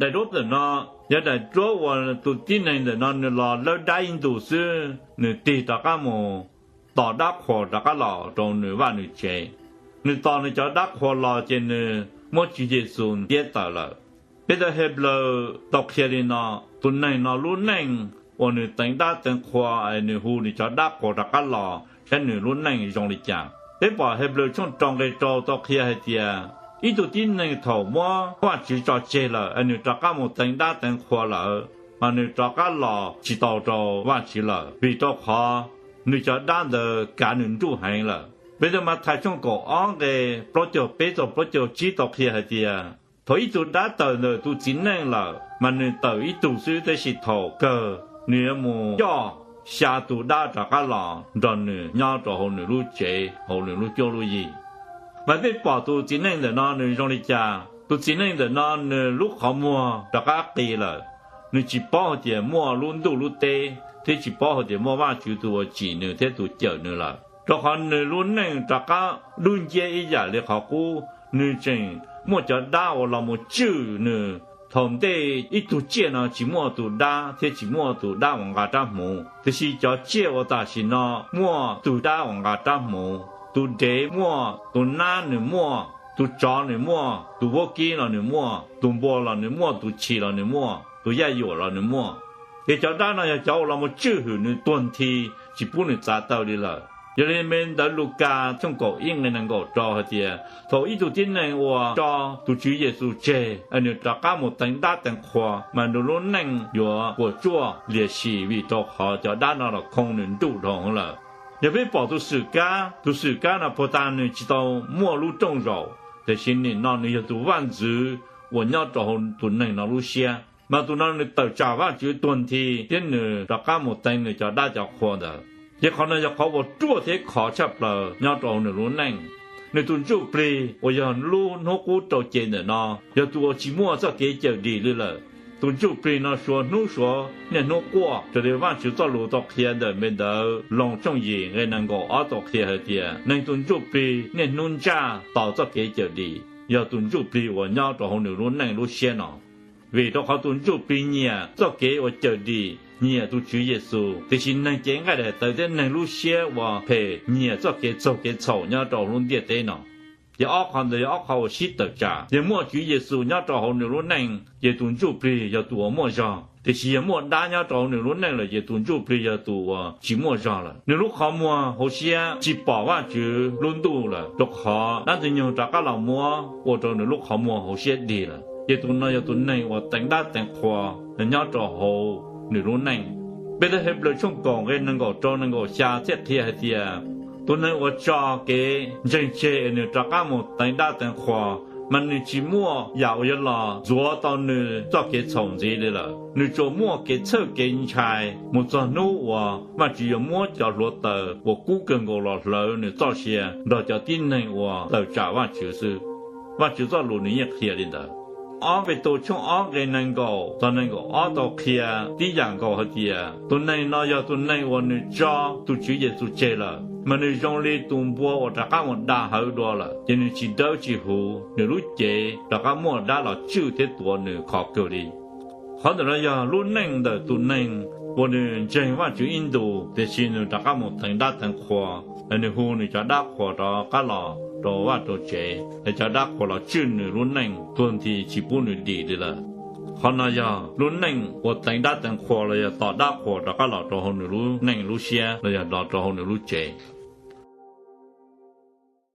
Daim duab ntawm no yog daim duab uas tus tib neeg ntawm no nws los lawb dab ib ntus xwb, nws tig rov qab mus tos dab qhuas rov qab los rau nws vaj nws tsev. Nws tos nws cov dab qhuas los ces nws muab Tswv Yexus ntiab tawm lawm. Peb tau Henplais tau qhia li no, tus neeg no lub neej uas nws teev dab teev qhua es nws hu nws cov dab qhuas rov qab los saib nws lub neej zoo li cas. Peb pom Henplais tshooj rau nqe rau tau qhia hais tias, ib tug tib neeg thaum muab Vajtswv tso tseg lawm es nws rov qab mus teev dab teev qhua lawm, mas nws rov qab los tsis tau rau Vajtswv lawm, vim rau qhov nws cov dab ntawd kav nws nruj heev lawm. Peb tau Mathais tshooj kaum ob nqe plaub caug peb txog plaub caug tsib tau qhia hais tias, thaum ib tug dab tawm ntawm tus txiv neej lawm mas nws tawm ib tug xwb, tab sis thaum kawg nws yuav mus coj xya tus dab rov qab los nrog nws nyob rau hauv nws lub tsev hauv nws lub cuab lub yig. Mas peb pom tus txiv neej ntawm no nws zoo li cas? Tus txiv neej ntawm no nws lub qhov muag rov qab qis lawm. Nws tsis paub hais tias muaj lub ntuj lub teb thiab tsis paub hais tias muaj Vajtswv tus uas tsim nws thiab tus cawm nws lawm, rau qhov nws lub neej rov qab dub nciab ib yam li qhov qub. Nws tseem muaj cov dab uas los mus tswj nws. Thaum ntej ib tug tsiaj no tsis muaj tus dab thiab tsis muaj tus dab uas nqa rab hmuv, tiam sis cov tsiaj uas tam sim no muaj tus dab uas nqa rab hmuv. Tus dev muaj, tus nab nws muaj, tus tsov nws muaj, tus vaub kib los nws muaj, tus npua los nws muaj, tus tshis los nws muaj, tus yaj yuam los nws muaj. Ces cov dab no yog cov uas los mus tswj hwm nws tuag nthi, tsis pub nws txav taw li lawm. Yog li me ntawv Lukas tshooj kaum ib nqe nees nkaum rau hais tias, thaum ib tug tib neeg uas tso tus Tswv Yexus tseg es nws rov qab mus teev dab teev qhua, mas nws lub neej yuav puas tsuaj liam sim, vim rau qhov cov dab no los khoo nws nruj dhau lawm. Yog peb pom tus xwm kab, tus xwm kab no puag ta nws tsis tau muaj lub rooj zaum, tiam sis nim no nws yog tus vaj ntxwv uas nyob rau hauv tus neeg no lub siab. Mas tus no nws tawm tsam Vajtswv tuag nthi thiab nws rov qab mus teev nws cov dab cov qhua ntawd. Ces qhov no yog qhov uas ruaj thiab khov tshaj plaws nyob rau hauv nws lub neej. Nws tus ntsuj plig uas yog lub hnub qub rau ces ntawm no yog tus uas tsis muaj txoj kev cawm dim li lawm. Tus ntsuj plig no suav hnub suav niaj hnub quaj, raws li Vajtswv txoj lus tau qhia ntawm me ntawv Loos tshooj yim nqe nees nkaum ob tau qhia hais tias, neeg tus ntsuj plig niaj hnub ntsaj tos txoj kev cawm dim yog tus ntsuj plig uas nyob rau hauv nws lub neej lub siab no. Vim rau qhov tus ntsuj plig nyiam txoj kev uas cawm dim, nyiam tus Tswv Yexus, tiam sis neeg cev nqaij daim tawv thiab neeg lub siab uas phem nyiam txoj kev txaug kev txhaum nyob rau lub ntiaj teb no. Ces ob qhov ntawd yog ob qhov uas sib tawm tsam. Yog muaj Tswv Yexus nyob rau hauv nws lub neej ces tus ntsuj plig yog tus uas muaj zog, tiam sis yog muaj dab nyob rau hauv nws lub neej lawm ces tus ntsuj plig yog tus uas tsis muaj zog lawm. Nws lub qhov muag hauv siab tsis pom Vajtswv lub ntuj lawm, rau qhov dab ntxwg nyoog rov qab los muab ua rau nws lub qhov muag hauv siab dig lawm. Ces tus no yog tus neeg uas teev dab teev qhua nyob rau hauv nws lub neej. Peb tau Henplais tshooj kaum nqe nees nkaum rau nees nkaum xya thiaj qhia hais tias, tus neeg uas tso kev ntseeg tseg es nws rov qab mus teev dab teev qhua, mas nws tsis muaj yam uas yuav los ntxuav tau nws txoj kev txhaum ntxiv li lawm. Nws tsuas muaj kev txhawj kev ntshai mus txog hnub uas Vajtswv yuav muab cov hluav taws uas kub kawg nkaus los hlawv nws txoj sia nrog cov tib neeg uas tawm tsam Vajtswv xwb. Vajtswv txoj lus nws yeej qhia li ntawd. Ob Petus tshooj ob nqe nees nkaum txog nees nkaum ob tau qhia tib yam nkaus hais tias, tus neeg no yog tus neeg uas nws tso tus Tswv Yexus tseg lawm, mas nws zoo li tus npua uas rov qab mus da hawv dua lawm, ces nws tsis dawb tsis huv, nws lub cev rov qab muaj dab los tswj thiab tuav nws khov kawg li. Qhov ntawm no yog lub neej ntawm tus neeg uas nws ntseeg Vajtswv ib ntus tiam sis nws rov qab mus teev dab teev qhua, nws hu nws cov dab qhuas rov qab los rau vaj rau tsev, es cov dab qhuas los tswj nws lub neej tuag nthi tsis pub nws dim li lawm. Qhov no yog lub neej uas teev dab teev qhua los yog tos dab qhuas rov qab los rau hauv nws lub neej lub siab los yog los rau hauv nws lub tsev.